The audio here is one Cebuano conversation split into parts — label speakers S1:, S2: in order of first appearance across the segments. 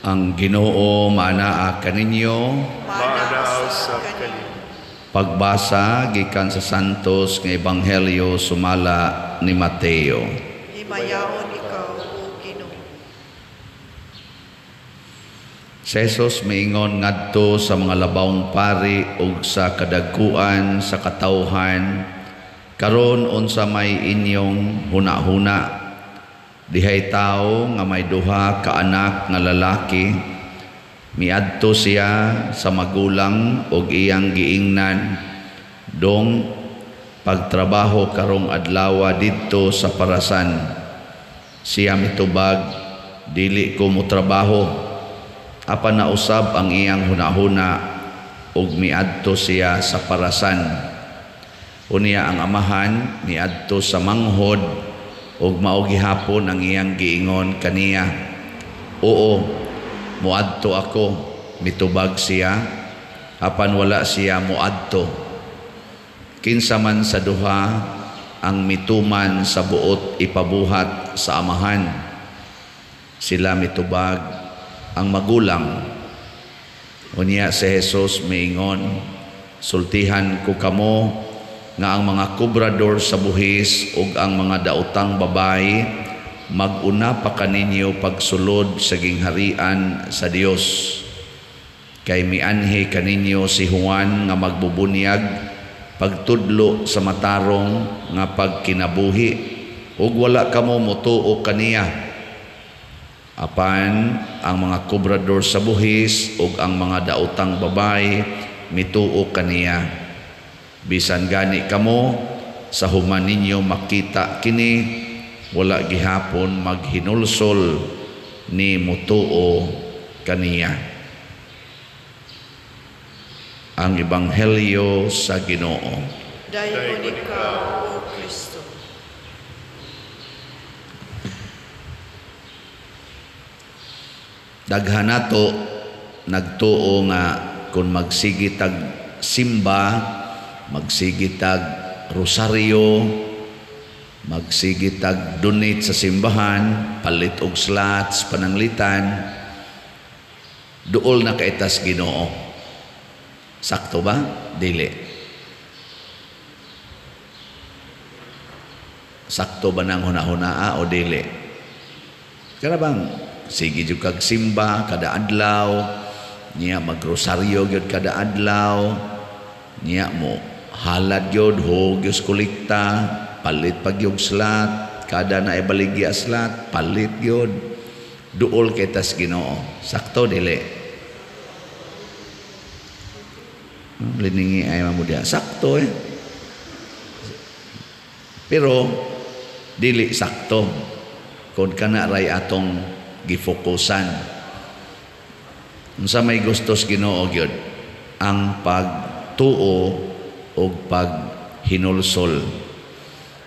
S1: Ang Ginoo maanaa kaninyo.
S2: Maanaa usab kaninyo.
S1: Pagbasa gikan sa Santos nga Ebanghelyo sumala ni Mateo.
S3: Himayaon ikaw, O Ginoo.
S1: Si Jesus miingon ngadto sa mga labawng pari ug sa kadagkuan sa katawhan, karon unsa may inyong hunahuna? Dihay tawo nga may duha ka anak nga lalaki, miadto siya sa magulang og iyang giingnan, dong pagtrabaho karong adlawa didto sa parasan. Siya mitubag, dili ko motrabaho. Apan nausab ang iyang hunahuna ug miadto siya sa parasan. Unya ang amahan miadto sa manghod ug mao gihapon ang iyang giingon kaniya. Oo, moadto ako, mitubag siya, apan wala siya moadto. Kinsa man sa duha ang mituman sa buot ipabuhat sa amahan? Sila mitubag, ang magulang. Unya si Jesus miingon, sultihan ko kamo nga ang mga kobrador sa buhis ug ang mga daotang babayi mag-una pa kaninyo pagsulod sa gingharian sa Dios. Kay mianhi kaninyo si Juan nga magbubunyag pagtudlo sa matarong nga pagkinabuhi ug wala kamo motuo kaniya. Apan ang mga kobrador sa buhis ug ang mga daotang babayi mituo kaniya. Bisan gani kamo sa human ninyo makita kini, wala gihapon maghinulsol ni motuo kaniya. Ang Ebanghelyo sa Ginoo.
S3: Daygon ikaw, O Kristo.
S1: Daghan nato nagtuo nga kung magsigitag simba, magsigitag rosaryo, magsigitag donate sa simbahan, palit og slots, pananglitan, duol na kaitas Ginoo. Sakto ba? Dili. Sakto ba nang hunahunaa o dili? Kana bang sige jud kag simba kada adlaw, niya magrosaryo gyud kada adlaw, niya mo halad gyud, hugyos kolekta, palit pag yung slot, kada na ibaligya slot, palit gyud, duol kay tas Ginoo. Sakto dili? Liningi ay mamudya. Sakto eh. Pero dili sakto kung kana ray atong gifokusan. Unsa may gustos Ginoo gyud? Ang pagtuo og paghinulsol.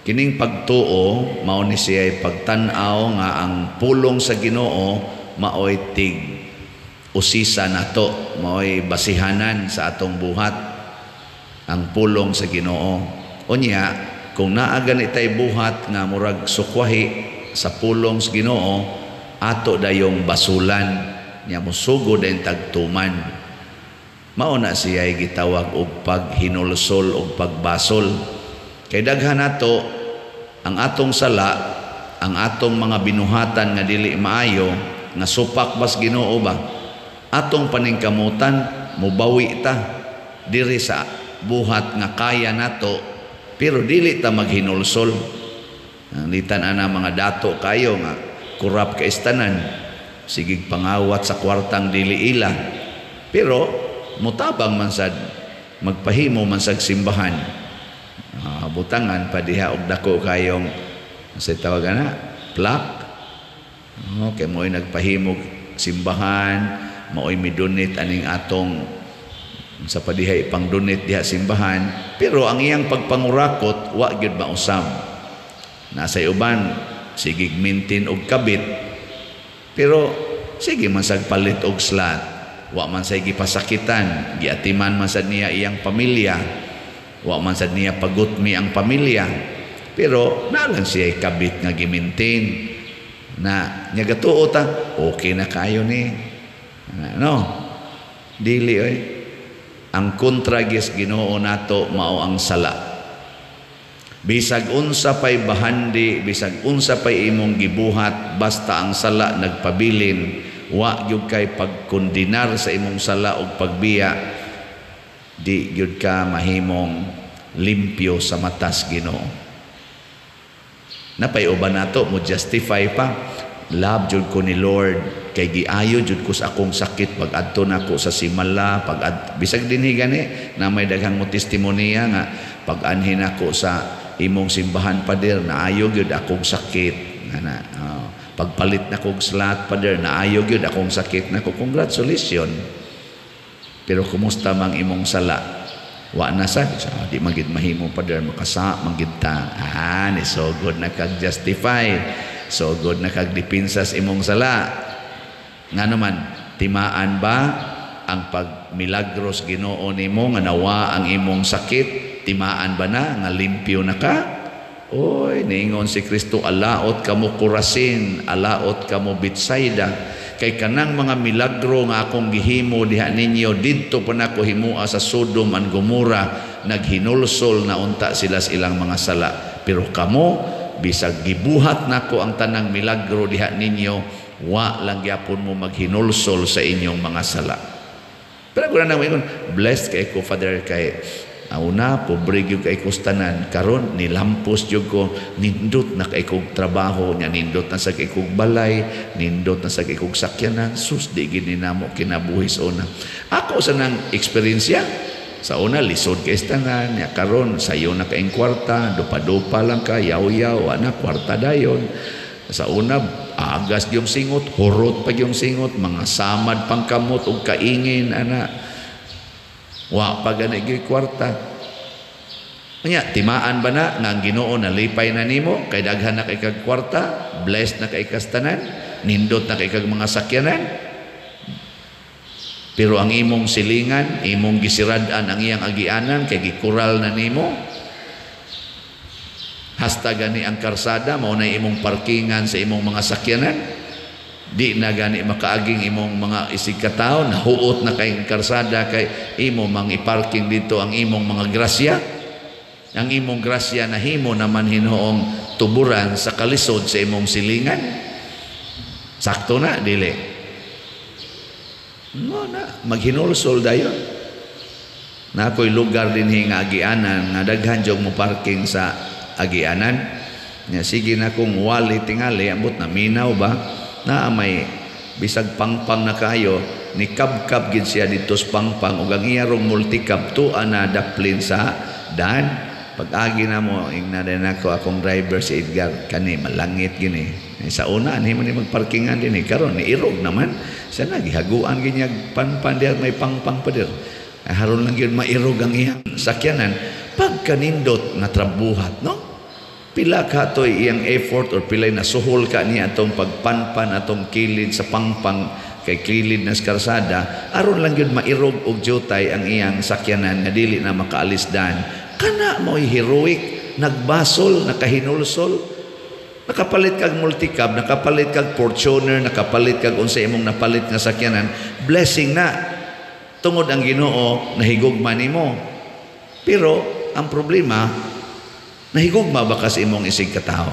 S1: Kining pagtuo mao ni siya pagtan-aw nga ang pulong sa Ginoo maoy tig usisa nato, maoy basihanan sa atong buhat ang pulong sa Ginoo. Unya kung naa gani tay buhat nga murag sukwahi sa pulong sa Ginoo, ato dayong basulan nya mosugo dayon tagtuman. Mao na siya gitawag og paghinulsol og pagbasol. Kay daghan nato ang atong sala, ang atong mga binuhatan nga dili maayo, nga supak bas Ginoo ba, atong paningkamutan mobawi ta diri sa buhat nga kaya nato, pero dili ta maghinulsol. Ang litan ana mga dato kayo nga kurap ka istanan, sigig pangawat sa kwartang dili ila, pero mutabang man sad, magpahimo man sad simbahan. Butangan pa diha og dako kayong sa tawag ana plaque. Okay, mo'y nagpahimog simbahan, mao'y midonate aning atong sa padihay pang donate diha simbahan, pero ang iyang pagpangurakot wa gyud mausab. Nasa uban sigig maintain og kabit, pero sige man sag palit og slot, wa man say gipasakitan, giatiman man sad niya iyang pamilya, wa man sad niya pagutmi ang pamilya, pero naa lang siya kabit nga gi-maintain na nya gatuo ta, okay na kayo ni. No, dili oy. Ang kontra gis Ginoo nato mao ang sala. Bisag unsa pay bahandi, bisag unsa pay imong gibuhat, basta ang sala nagpabilin, wa gyud kay pagkondenar sa imong sala og pagbiya, di gyud ka mahimong limpyo sa matas Ginoo. Napay uban nato mo justify pa, love jud ko ni Lord kay giayo jud ko sa akong sakit pag adto nako sa Simala, pag bisag dinhi gani na may daghang mo testimonya nga pag anhin nako sa imong simbahan, pader, naayo gyud akong sakit ana. Oh, pagpalit na kog slot, pader, naayo gyud akong sakit nako. Congratulations, pero kumusta mang imong sala? Wa na sa di magid mahimo, pader, makasa man gyud ta. Ah, ni so good na kag justify, so good na kag dipinsa sa imong sala. Ngano man, timaan ba ang pagmilagros Ginoo nimo nga nawa ang imong sakit? Timaan ba na nga limpyo na ka? Oy, niingon si Kristo, "Alaot kamo Corazin, alaot kamo Betsaida, kay kanang mga milagro nga akong gihimo diha ninyo, didto pa nako himoa sa Sodom and Gomora, naghinulsol na unta sila sa ilang mga sala. Pero kamo, bisag gibuhat nako ang tanang milagro diha ninyo, wa lang gyapon mo maghinulsol sa inyong mga sala." Pero kung na ingon, "Blessed kay ko, Father, kay una pobre gyud kay ko tanan, karon nilampos gyud ko, nindot na kay kog trabaho nya, nindot na sa kay kog balay, nindot na sa kay kog sakyanan. Sus, di gid ni namo kinabuhi sa una." Ako sa nang eksperyensya sa una, lisod kay tanan nya, karon sayo na kaing kwarta, dupa-dupa lang ka, yaw-yaw, ana kwarta dayon. Sa una, agas yung singot, hurot pa yung singot, mga samad pang kamot ug kaingin ana. Wa pa gani gyud kwarta. Nya, timaan ba na nga ang Ginoo nalipay na nimo kay daghan na kay kag kwarta, blessed na kay kastanan, nindot na kay kag mga sakyanan? Pero ang imong silingan, imong gisirad-an ang iyang agianan kay gikural na nimo. Hasta gani ang karsada mao na imong parkingan sa imong mga sakyanan. Di na gani makaaging imong mga isig katawo, nahuot na kay karsada kay imo mang iparking dito ang imong mga grasya. Ang imong grasya nahimo naman hinuong tuburan sa kalisod sa imong silingan. Sakto na dili? No na maghinulsol dayon. Na ako'y lugar dinhi nga agianan nga daghan jog mo parking sa agianan nya, sige na kung wali tingali ambot na minaw ba na may bisag pangpang na kayo, ni kabkab gid siya dito sa pangpang ug ang iya rong multicab tuwa na daplin sa dan. Pag-agi na mo, ingna din ako akong driver si Edgar, "Kani malangit gini. Eh, sa una anhi man ni magparkingan din eh, karon ni irog naman siya na gihaguan ginyag panpan diha may pangpang pa dir. Ay, haron lang yun mairog ang iyang sakyanan." Pagkanindot nga trabuhat, no? Pila ka to'y iyang effort or pilay nasuhol ka niya atong pagpanpan atong kilid sa pangpang kay kilid na sa karsada, aron lang yun mairog og jutay ang iyang sakyanan nga dili na makaalis dan. Kana mo'y heroic, nagbasol, nakahinulsol. Nakapalit kag multicab, nakapalit kag Fortuner, nakapalit kag unsa imong napalit nga sakyanan, blessing na tungod ang Ginoo nahigugma nimo. Pero ang problema, nahigugma ba ka sa imong isig katawo?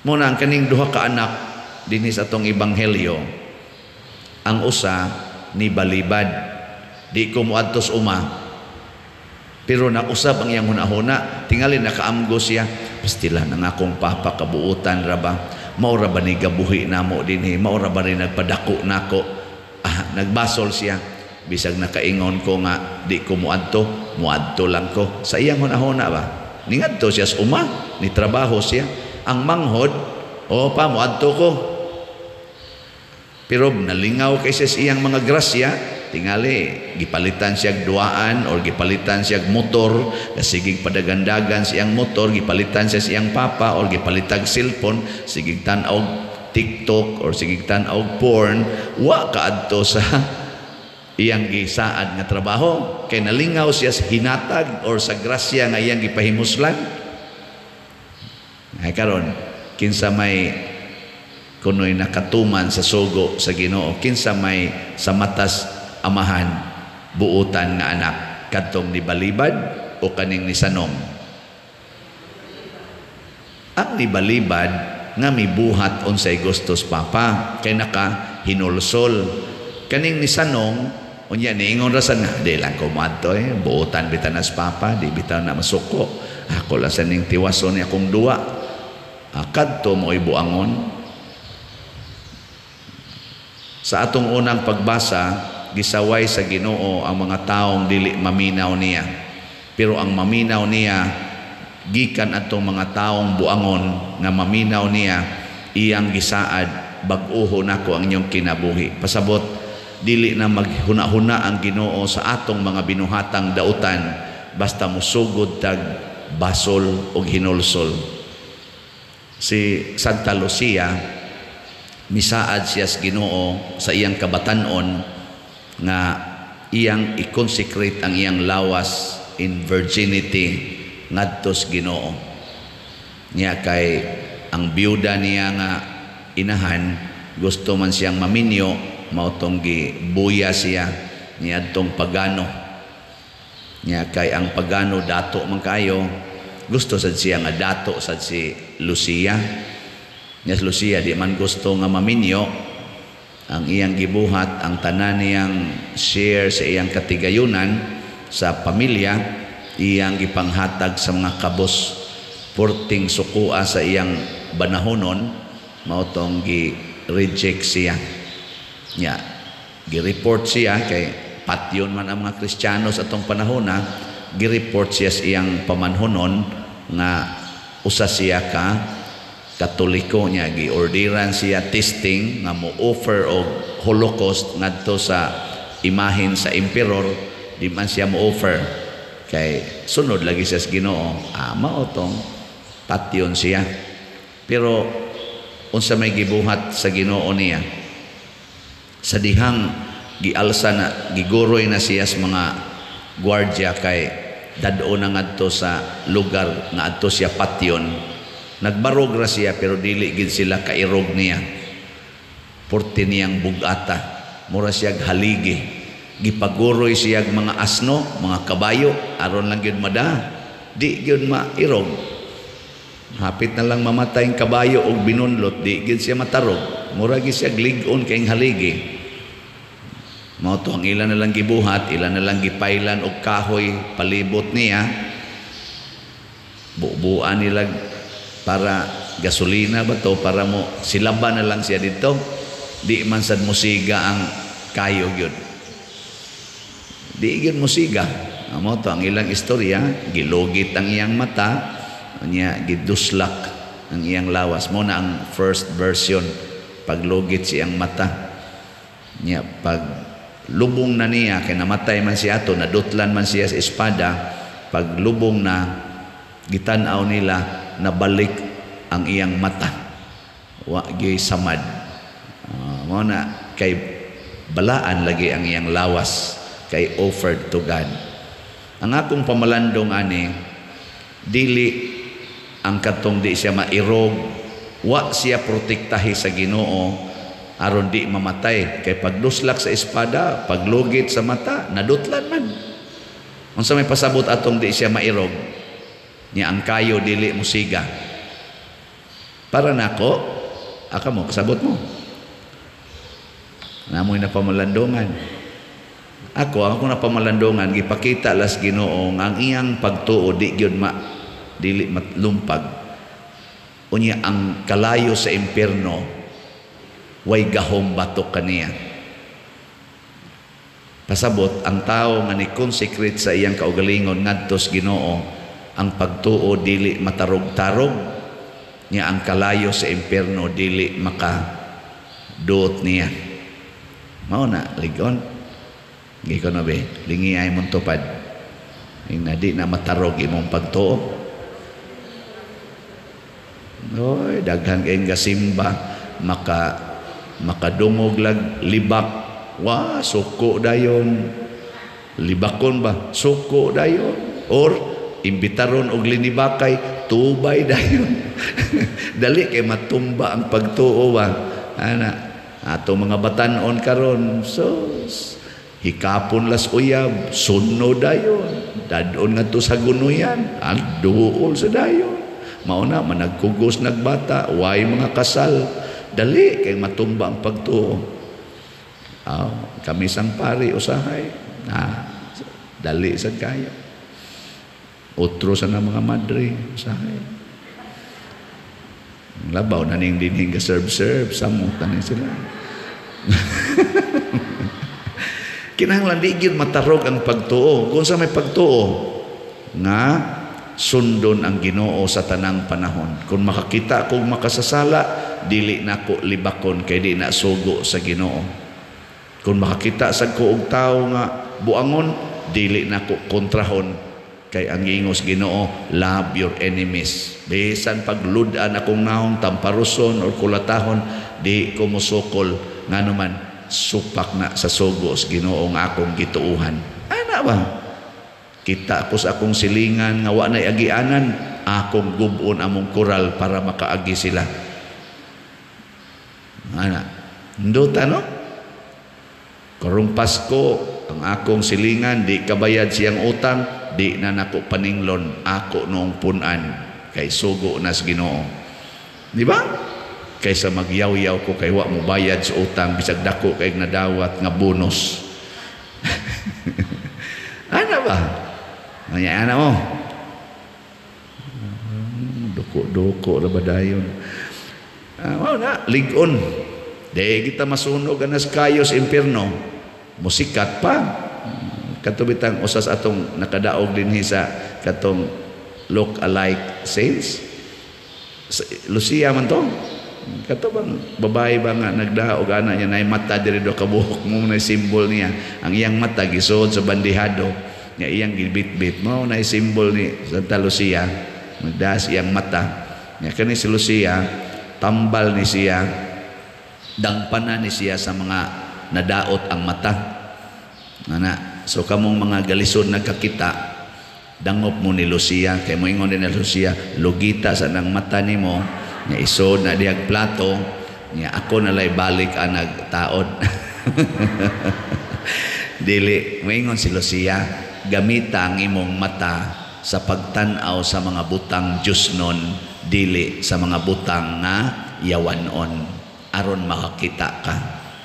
S1: Muna ang kaning duha ka anak dinhi sa atong ebanghelyo, ang usa ni balibad, "Di ko moadto sa uma." Pero nausab ang iyang hunahuna, tingali nakaamgo siya, "Pastila nang akong papa, kabuutan ra ba? Mao ra ba ni gabuhi namo dinhi? Mao ra ba ni nagpadako nako?" Ah, nagbasol siya. "Bisag nakaingon ko nga di ko moadto, moadto lang ko." Sa iyang hunahuna ba? Ningadto siya sa uma, ni trabaho siya. Ang manghod, "O pa, moadto ko." Pero nalingaw kay siya sa iyang mga grasya, tingali gipalitan siya duaan or gipalitan siya motor, sigig padagandagan siyang motor, gipalitan siya siyang papa or gipalitag cellphone, sigig tan-aw TikTok or sigig tan-aw porn, wa kaadto sa iyang gisaad nga trabaho kay nalingaw siya sa hinatag or sa grasya nga iyang gipahimuslan. Ay karon, kinsa may kunoy nakatuman sa sugo sa Ginoo. Kinsa may sa matas amahan buutan nga anak, kadtong nibalibad o kaning nisanong? Ang nibalibad nga mibuhat unsay gustos papa kay naka hinulsol. Kaning nisanong unya niingon ra sa nga di lang ko moadto buutan bitan as papa, di bitaw na masuko, ako lang sa ning tiwason ni akong duwa. Kadto mo'y buangon. Sa atong unang pagbasa, gisaway sa Ginoo ang mga taong dili maminaw niya. Pero ang maminaw niya, gikan atong mga taong buangon nga maminaw niya, iyang gisaad, bag-uho nako ang inyong kinabuhi. Pasabot, dili na maghuna-huna ang Ginoo sa atong mga binuhatang dautan basta musugod tag basol og hinulsol. Si Santa Lucia, misaad siya sa Ginoo sa iyang kabatan-on nga iyang i-consecrate ang iyang lawas in virginity ngadto sa Ginoo. Niya kay ang biyuda niya nga inahan gusto man siyang maminyo, mao tong gibuya siya niadtong pagano. Niya kay ang pagano dato man kaayo, gusto sad siya nga dato sad si Lucia. Niya si Lucia di man gusto nga maminyo. Ang iyang gibuhat, ang tanan niyang share sa iyang katigayunan sa pamilya, iyang gipanghatag sa mga kabos porting sukua sa iyang banahonon, mao tong gi-reject siya. Nya gi-report siya kay patyon man ang mga Kristiyano sa atong panahona, gi-report siya sa iyang pamanhonon nga usa siya ka Katoliko. Niya gi-orderan siya testing nga mo offer og Holocaust ngadto sa imahen sa emperor. Di man siya mo offer kay sunod lagi siya sa Ginoo. Mao tong patyon siya. Pero unsa may gibuhat sa Ginoo niya? Sa dihang gialsa na, giguroy na siya sa mga gwardiya kay dad-o na ngadto sa lugar nga adto siya patyon. Nagbarog ra siya pero dili gid sila kairog niya. Porte niyang bugata, mura siyag haligi. Gipaguroy siyag mga asno, mga kabayo, aron lang gyud mada, di gyud mairog. Hapit na lang mamatay ang kabayo og binunlot, di gyud siya matarog. Mura gyud siya lig-on kay haligi. Mao to ang ilan na lang gibuhat, ilan na lang gipailan og kahoy palibot niya. Bubuan nila para gasolina ba to, para mo silaba na lang siya dito. Di man sad musiga ang kayo gyud. Di gyud musiga. Mao to ang ilang istorya, gilugit ang iyang mata, niya giduslak ang iyang lawas. Mo na ang first version, paglugit siyang mata. Niya pag lubong na niya kay namatay man siya ato, nadutlan man siya sa espada, pag lubong na gitan-aw nila, nabalik ang iyang mata, wa gyud samad. Mao na kay balaan lagi ang iyang lawas kay offered to God. Ang akong pamalandong ani, dili ang katong di siya mairog, wa siya protektahi sa Ginoo aron di mamatay kay pagduslak sa espada, paglugit sa mata, nadutlan man. Unsa may pasabot atong di siya mairog? Nya ang kayo dili musiga. Para nako, aka mo kasabot mo. Namoy na pamalandungan. Ako, ang akong napamalandungan, gipakita las Ginoo nga ang iyang pagtuo di gyud ma dili matlumpag. Unya ang kalayo sa impierno way gahom batok kaniya. Pasabot ang tao nga ni-consecrate sa iyang kaugalingon ngadto sa Ginoo, ang pagtuo dili matarog-tarog, nya ang kalayo sa impierno dili makaduot niya. Mao na ligon. Giko na be, lingi ay mong tupad. Ing na di na matarog imong pagtuo. Oy, daghan kayong gasimba, makadungog lag libak. Wa, suko dayon. Libakon ba? Suko dayon. Or imbitaron og linibakay, tubay dayon. Dali kay matumba ang pagtuo ba. Ana, ato mga batanon karon, so hikapon las uyab, sunno dayon, dadon ngadto sa gunuyan, duol sa dayon. Mao na managkugos nagbata, way mga kasal, dali kay matumba ang pagtuo. Kami sang pari usahay, dali sad kayo. Otro sa na mga madre usahay. Labaw na ning dinhing ga serve-serve samot na ning sila. Kinahanglan di gyud matarog ang pagtuo. Kung sa may pagtuo nga sundon ang Ginoo sa tanang panahon. Kung makakita kog makasasala, dili nako libakon kay di na sugo sa Ginoo. Kung makakita sad ko og tawo nga buangon, dili nako kontrahon kay ang giingos Ginoo, love your enemies. Bisan paglud-an akong naong tamparuson or kulatahon, di ko mosukol nganuman supak na sa sugo sa Ginoo nga akong gituohan. Ana ba? Kita ko sa akong silingan nga wa nay agianan, akong gub-on among koral para makaagi sila. Ana, nduta no? Karong Pasko, ang akong silingan di kabayad siyang utang, di na nako paninglon, ako noong punan kay sugo na sa Ginoo. Di ba? Kaysa magyaw-yaw ko kay wa mo bayad sa utang bisag dako kay nadawat nga bonus. Ana ba? Anya ana mo. Duko-duko ra ba dayon? Mao na lig-on. Di kita masunog anas kayos impierno. Musikat pa. Katubitang usas atong nakadaog dinhi sa katong look alike saints. Lucia man to. Kato bang babae ba nga nagdaog ana niya nay mata diri do kabuhok mo na simbol niya. Ang iyang mata gisuod sa bandihado nya iyang gibitbit mo na simbol ni Santa Lucia. Nagdaas iyang mata. Nya kani si Lucia tambal ni siya, dangpanan ni siya sa mga nadaot ang mata. Ana, so kamong mga galisod nagkakita, dangop mo ni Lucia kay moingon din ni Lucia, lugita sa nang mata nimo, nya isod na dihag plato, nya ako nalay balik ang nagtaod. Dili moingon si Lucia, gamita ang imong mata sa pagtan-aw sa mga butang Diyosnon, dili sa mga butang nga yawanon, aron makakita ka.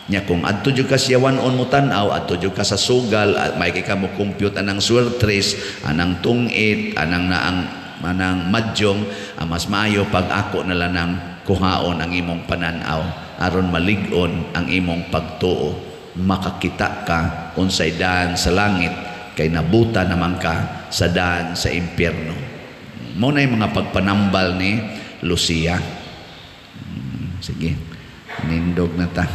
S1: Nya kung adto jud ka sa yawanon mo tan-aw, adto jud ka sa sugal, may ka mo compute anang swertres, anang tungit, anang naang manang madyong, ang mas maayo pag ako na lang kuhaon ang imong pananaw aron malig-on ang imong pagtuo, makakita ka unsay daan sa langit kay nabuta naman ka sa daan sa impyerno. Mo na yung mga pagpanambal ni Lucia. Sige, nindog na ta.